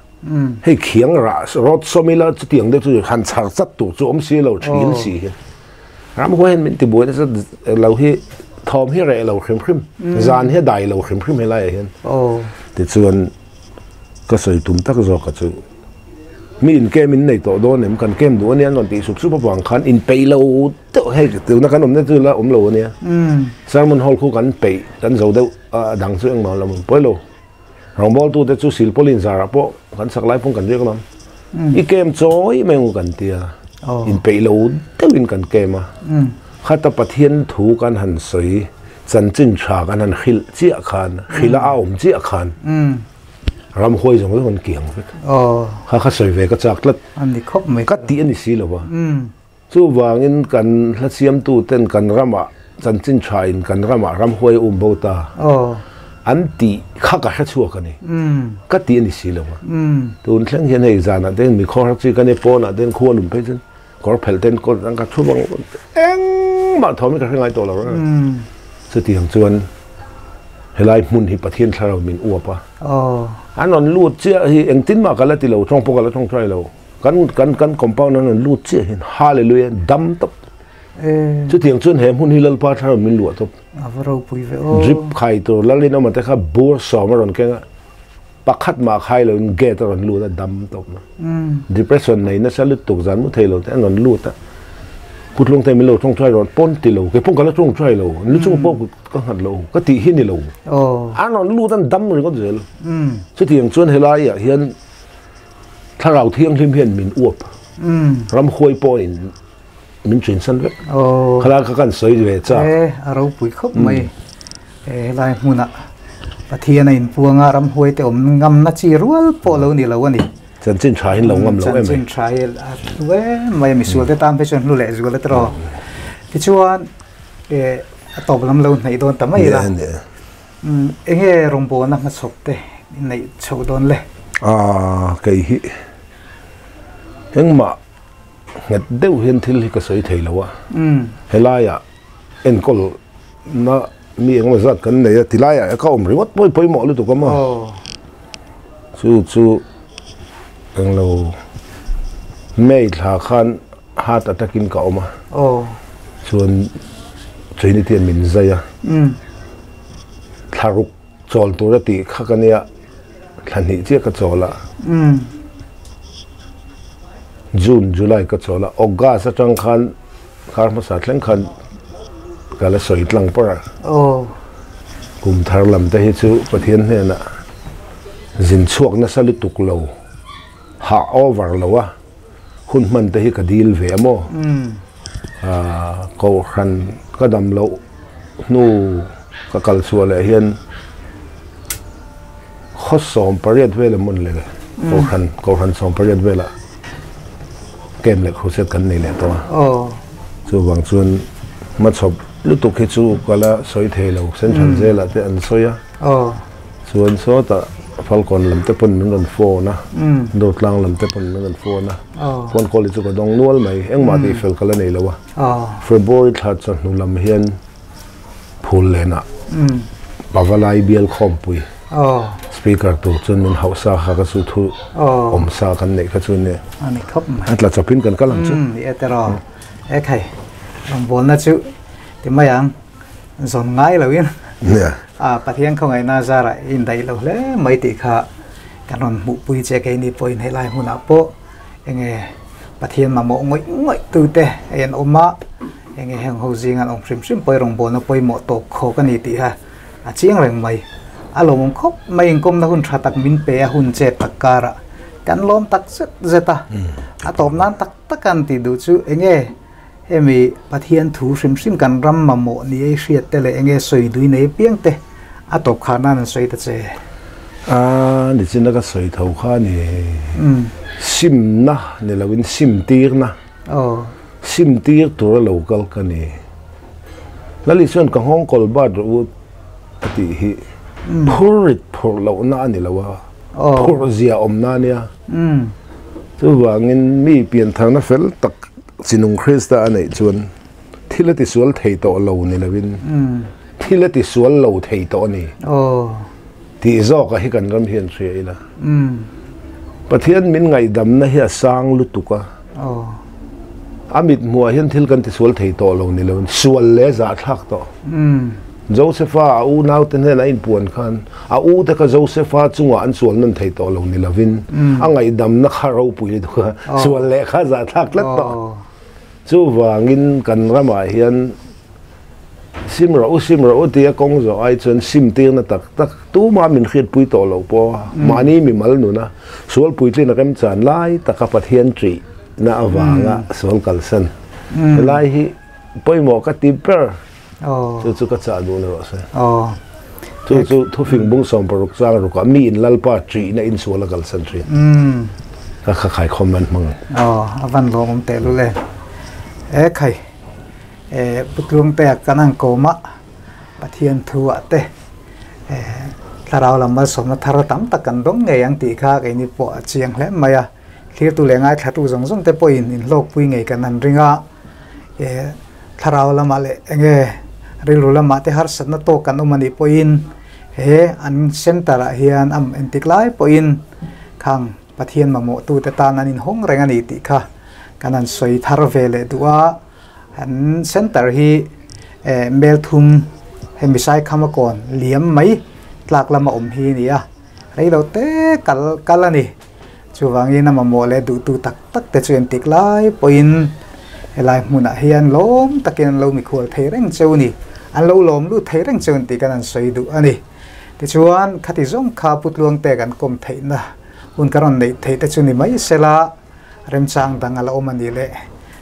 hei khiang rah rawt sawm ila chutiang deuh chu han chhar chat tur chu awm si lo thin si hi. Ramhuai hian min ti buai nasa lo hi thawm hi reh lo hrim hrim zan hi a dai lo hrim hrim helai ah hian tichuan ka sawi tum tak zawk a chu Mi in kem in nei tawh dawn em? Kan kem duh ania an rawn tih sup sup avang khan in peih lo deuh hei tuna kan awmna chu la awm lo ania. Sermon hall khu kan peih kan zo deuh a dang chu engmah lo pawi lo. Rawngbawltute chu silpawlin zarah pawh kan sak lai pawh kan riak lam. I kem chawi mai ang u kan tia. In peih lo deuhin kan kem a. Khata Pathian thu kan han sawi chanchin tha kan han hrilh chiah khan, hrilh a a awm chiah khan ramhuai zawng zawng an kiang vek. Kha kha sawi ve ka chak tlat. Ka tih a ni si lo va. Chuvangin kan hla siamtuten kan ramah chanchin thain kan ramah ramhuai a um bo ta an tih kha ka hre chhuak a ni. Ka tih a ni si lo a. Tun thleng hian hei zanah te hian mi khawhar chi kan e pawnah te hian khua lum phei chuan kawr phelh ten kawt an ka thu vang engmah thawm hi ka hre ngai tawh lo reng. Chutiang chuan helai hmun hi Pathian thlarau min uap a. An rawn lut chiah hi engtin mah ka la ti lo, tawng pawh ka la tawngtai lo. Kan kan kan compound an rawn lut chiah hian hallelujah dam tawp. Chutiang chuan he hmun hi Lalpa thlarau min luah tawp. A va ropui ve aw. Drip khai tur Lalrinawma te kha bur sawm a rawn keng a, pakhat mah khai loin gate a rawn lut a dam tawp na. Depression nei nasa lutuk zan mu thei lo te an rawn lut a. Kutlung te min lo tawngtai rawn pawn ti lo, kei pawh ka la tawngtai lo, lu chung pawh ka nghat lo, ka tih hi ni lo. An rawn lut an dam ringawt zel. Chutiang chuan helaiah hian Thlarau Thianghlim hian min uap. Ramhuai pawhin min chinsan vek. Khalai kha kan sawi ve chak. E, a ropui khawp mai. E, helai hmunah Pathian a inpuang a, ramhuai te awm ngamna chi rual pawh lo ni lo a ni. Chanchin tha hi lo ngam lo em mai. Chanchin tha hi a hlu em mai a, misual te tan phei chuan hlu leh zual a tiraw. Tichuan, e, a tawp lam lo hnaih dawn ta mai la. Enge rawngbawlna hmachhawp te in neih chhoh dawn le? Aaa kei hi engmah nghet deuh hian thil hi ka sawi thei lo a, helaiah enkawl na mi engemaw zat kan nei a tilaiah ka awm ringawt pawh hi pawimawh lutuk a maw? Chu chu englo May thla khan heart attack in ka awm a, chuan Trinity an min zai a, thla ruk chawl tur a tih kha ka nia, thla hnih chiah ka chawl a, June, July ka chawl a, August atang khan kar hmasa thleng khan ka la sawi tlang par a, kum thar lam te hi chu Pathian hnenah zin chhuak nasa lutuk lo, hah over lo a. Hun hman te hi ka dil ve a maw? Kohhran ka dam loh hnu ka kal chhuah leh hian khaw 18 vel a mawn le kohhran kohhran 18 velah camp leh crusade kan nei leh tawh a. Chuvang chuan hmachhawp lutuk hi chu ka la sawi thei lo Central Jail ah te an sawi a. Chuan sawtah Falkawn lam te pawn min rawn phone a, Dawtlang lam te pawn min rawn phone a, phone call hi chu ka dawng nual mai, engmah tih fel ka la nei lo a. February thla chawhnu lam hian phul lenah Pavalai bial khawmpui speaker tur chuan min hauh sa kha ka chu thu awm sa kan neih kha chu nia. A tla chawpin kan kal ang chu. Ni e tiraw. E khai, rawngbawlna chu ti mai ang. Zawn ngai loin a Pathian khawngaihna zarah i indaih lo hle mai tih kha kan rawn hmuhpui che keini pawhin helai hmunah pawh enge Pathian mamawh ngawih ngawih tute a en awm a, enge heng ho zinga an awm hrim hrim pawh i rawngbawlna pawimawh tawp khawk a ni tih kha a chiang reng mai. A lawmawm khawp mai inkawmna hun tha tak min pe a hun chep tak karah kan lawm tak zet zet a, a tawp nan tak tak an tih duh chu enge Hemi Pathian thu hrim hrim kan ram mamawh ni ei hriat te leh enge sawi dui nei apiang te a tawp khar nan an sawi ta che. A nichin a ka sawi tho kha ni simna ni lo in sim tirna sim tir tur a lo kal ka ni. Lali chuan ka nghawng kawl bat rawh u a tih hi phur rit phurh lohna a ni lo a, phurh zia awmna a nia. Chuvangin mi piantharna fel tak Chinung Krista a neih chuan thil a tisual thei tawh lo ni lovin thil a tisual lo thei tawh a ni tih zawka hi kan ram hian hria ila. Pathian min ngaihdamna hi a sang lutuk a, a mithmuhah hian thil kan tisual thei tawh lo ni lovin sual leh zahthlak tawh. Josefa a unaute hnena a inpuan khan a ute kha Josefa chungah an sual nawn thei tawh lo ni lovin a ngaihdamna kha ropui lutuk a, sual leh kha zahthlak tlat tawh. Chuvangin kan ramah hian sim rawh u, sim rawh u tia kawng zawh ai chuan sim tirna tak tak tumah min hriatpui tawh loh pawh mahni mimal nuna sual puitlin a remchan lai taka Pathian ṭihna avanga sual kalsan helai hi pawimawh ka ti ber. Chu chu ka chah duh ni rawh se. Chu chu thufing bung 16 chang rukah mi in Lalpa ṭihna insual a kalsan ṭhin. Ka kha khaikhawm nan hmang ang. A van lawmawm tehlul e. E khai. E Putluang te kan ang kawm a, Pathian thu ah te e thlarau lam malsawmna thar tam tak kan dawng ngei ang tih kha keini pawh a chiang hle mai a. Thirtu leh ngaithlatu zawng zawng te pawhin inhlawkpui ngei kan han ring a, e thlarau lamah leh enge rilru lamah te harsatna tawk kan awm anih pawhin he an center ah hian am entik lai pawhin khang Pathian mamawhtute tan an inhawng reng a ni tih kha kan han sawi thar ve leh duh a. An center hi eh Melthum hemi Saikhama kawn liam mai tlak lama awm hi a ni a, reilo te kal kal a ni. Chuvangin a mamawh leh duhtu tak tak te chu entik lai pawhin helai hmunah hian lawm takin an lo mikhual thei reng cheu ni, an lo lawm lut thei reng cheu tih kan han sawi duh a ni. Tichuan, khati zawng kha Pu Tluangte kan kawm theihna hun ka rawn neih theih te chu ni mai sela, remchang dang a la awm a ni leh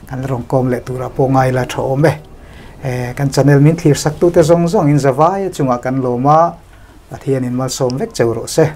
kan la rawn kawm leh turah pawh ngai la tha awm e. Kan channel min thlir saktute zawng zawngin zavai chungah kan lawm a, Pathianin malsawm vek cheu rawh se.